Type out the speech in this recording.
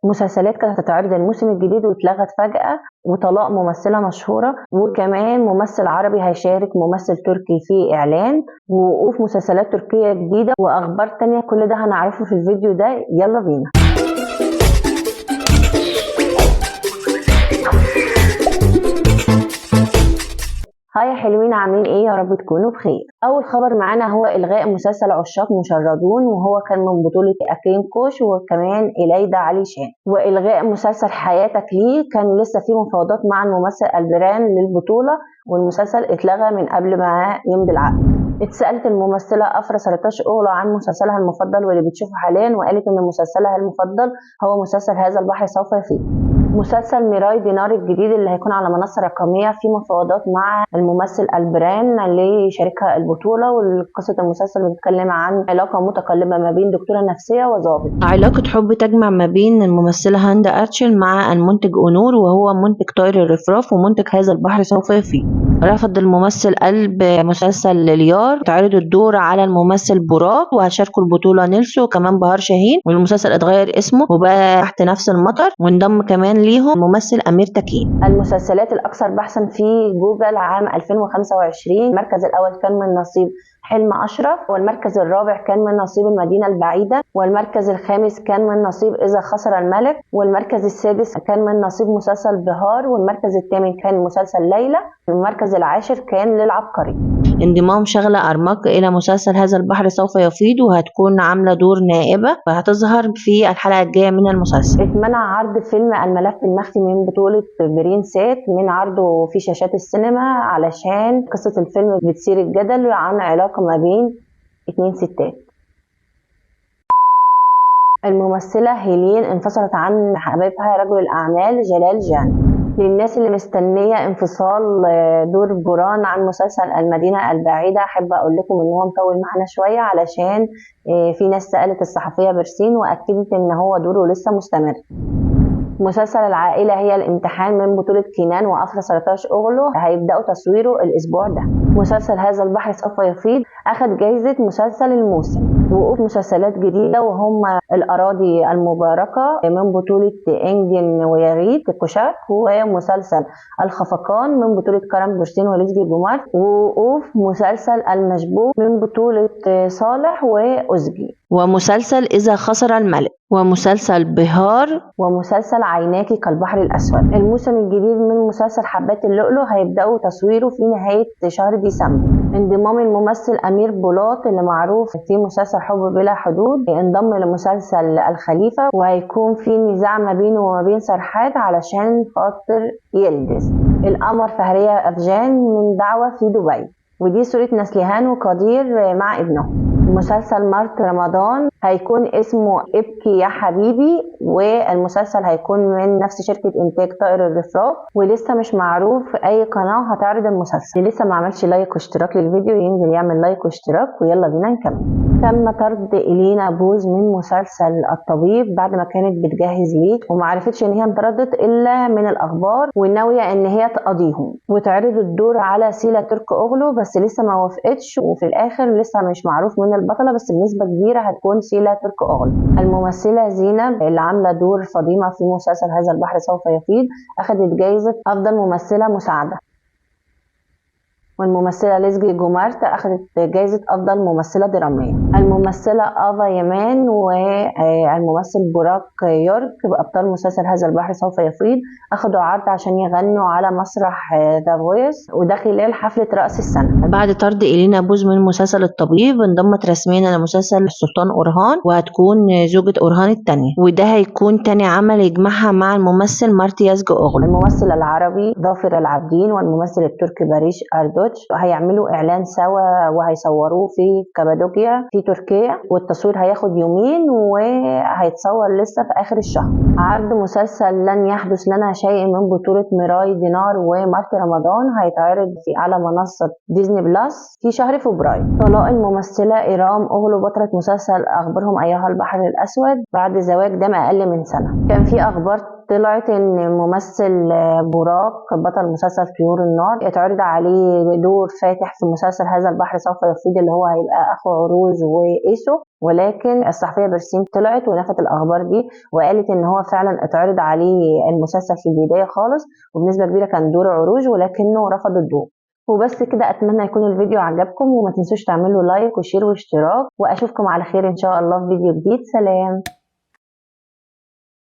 مسلسلات كانت هتتعرض الموسم الجديد واتلغت فجأة، وطلاق ممثلة مشهورة، وكمان ممثل عربي هيشارك ممثل تركي في إعلان، ووقوف مسلسلات تركية جديدة، وأخبار تانية. كل ده هنعرفه في الفيديو ده، يلا بينا. هاي يا حلوين، عاملين ايه؟ يا رب تكونوا بخير. اول خبر معانا هو الغاء مسلسل عشاق مشردون، وهو كان من بطولة اكين كوش وكمان إليدا علي شان. والغاء مسلسل حياتك ليه، كان لسه في مفاوضات مع الممثل البران للبطولة، والمسلسل اتلغى من قبل ما يمضي العقد. اتسألت الممثلة أفرا سرتاش أوغلو عن مسلسلها المفضل واللي بتشوفه حاليا، وقالت إن مسلسلها المفضل هو مسلسل هذا البحر سوف يفيض. مسلسل ميراي دينار الجديد اللي هيكون على منصة رقمية في مفاوضات مع الممثل البران اللي يشاركها البطولة. وقصة المسلسل بتتكلم عن علاقة متقلبة ما بين دكتورة نفسية وظابط، علاقة حب تجمع ما بين الممثلة هاندا أرتشل مع المنتج أونور، وهو منتج طائر الرفراف ومنتج هذا البحر سوف يفيض. رفض الممثل قلب مسلسل ليار تعرض الدور على الممثل براك، وهشاركوا البطولة نيلسو وكمان بهار شاهين، والمسلسل اتغير اسمه وبقى تحت نفس المطر، وانضم كمان ليهم ممثل أمير تكين. المسلسلات الأكثر بحثا في جوجل عام 2025، المركز الأول كان من نصيب حلم أشرف، والمركز الرابع كان من نصيب المدينة البعيدة، والمركز الخامس كان من نصيب إذا خسر الملك، والمركز السادس كان من نصيب مسلسل بهار، والمركز الثامن كان مسلسل ليلى، والمركز العاشر كان للعبقري. انضمام شغلة أرماك إلى مسلسل هذا البحر سوف يفيض، وهتكون عاملة دور نائبة وهتظهر في الحلقة الجاية من المسلسل. اتمنع عرض فيلم الملف المخفي من بطولة برين سات من عرضه في شاشات السينما، علشان قصة الفيلم بتثير الجدل عن علاقة ما بين 2 ستات. الممثلة هيلين انفصلت عن حبيبها رجل الأعمال جلال جان. للناس اللي مستنية انفصال دور بوران عن مسلسل المدينة البعيدة، أحب أقول لكم إن هو مطول معانا شوية، علشان في ناس سألت الصحفية برسين وأكدت إن هو دوره لسه مستمر. مسلسل العائلة هي الامتحان من بطولة كينان وأفرا سرتاش أوغلو هيبدأوا تصويره الأسبوع ده. مسلسل هذا البحر سوف يفيض أخذ جايزة مسلسل الموسم. وقوف مسلسلات جديدة وهم الأراضي المباركة من بطولة إنجن ويغيت كوشاك، ومسلسل الخفقان من بطولة كرم برسين وليزجي جومار، ووقوف مسلسل المشبوه من بطولة صالح وأوزجي، ومسلسل إذا خسر الملك، ومسلسل بهار، ومسلسل عيناكي كالبحر الأسود. الموسم الجديد من مسلسل حبات اللؤلؤ هيبدأوا تصويره في نهاية شهر ديسمبر. انضمام الممثل أمير بولاط اللي معروف في مسلسل حب بلا حدود انضم لمسلسل الخليفة، وهيكون في نزاع ما بينه وما بين سرحات علشان خاطر يلدز. القمر فهرية أفجان من دعوة في دبي، ودي صورة نسليهان وقدير مع ابنه. مسلسل مارت رمضان هيكون اسمه ابكي يا حبيبي، والمسلسل هيكون من نفس شركة انتاج طائر الرفراف، ولسه مش معروف اي قناة هتعرض المسلسل. اللي لسه ما عملش like واشتراك للفيديو ينزل يعمل like واشتراك، ويلا بينا نكمل. تم طرد إلينا بوز من مسلسل الطبيب بعد ما كانت بتجهز ليه، وما عرفتش ان هي انطردت الا من الاخبار، وناوية ان هي تقاضيهم وتعرض الدور على سيلا ترك اوغلو، بس لسه ما وافقتش، وفي الاخر لسه مش معروف من البطلة، بس بنسبة كبيرة هتكون سيلا ترك اوغلو. الممثلة زينب اللي عاملة دور فاطمة في مسلسل هذا البحر سوف يفيض اخذت جايزة افضل ممثلة مساعدة، والممثلة ليزجي جومارت أخذت جايزة أفضل ممثلة درامية. الممثلة آفا يمان والممثل بوراك يورك بأبطال مسلسل هذا البحر سوف يفيض أخذوا عرض عشان يغنوا على مسرح ذا فويس، وده خلال حفلة رأس السنة. بعد طرد إلينا بوز من مسلسل الطبيب انضمت رسميا لمسلسل السلطان أورهان، وهتكون زوجة أورهان الثانية، وده هيكون تاني عمل يجمعها مع الممثل مارتي يازجي أوغلو. الممثل العربي ظافر العابدين والممثل التركي باريش أردوتش هيعملوا إعلان سوا وهيصوروه في كابادوكيا في تركيا، والتصوير هياخد يومين وهيتصور لسه في آخر الشهر. عرض مسلسل لن يحدث لنا شيء من بطولة ميراي دينار ومارك رمضان هيتعرض على منصة ديزني بلس في شهر فبراير. طلاق الممثلة إيرام أوغلو بطلة مسلسل أخبرهم أيها البحر الأسود بعد زواج دام أقل من سنة. كان في أخبار طلعت ان ممثل براك بطل مسلسل طيور النار اتعرض عليه دور فاتح في مسلسل هذا البحر سوف يفيض اللي هو هيبقى اخو عروج وايسو، ولكن الصحفية برسين طلعت ونفت الاخبار دي وقالت ان هو فعلا اتعرض عليه المسلسل في البداية خالص وبنسبة كبيرة كان دور عروج ولكنه رفض الدور. وبس كده، اتمنى يكون الفيديو عجبكم وما تنسوش تعملوا like و share واشتراك، واشوفكم على خير ان شاء الله في فيديو جديد. سلام.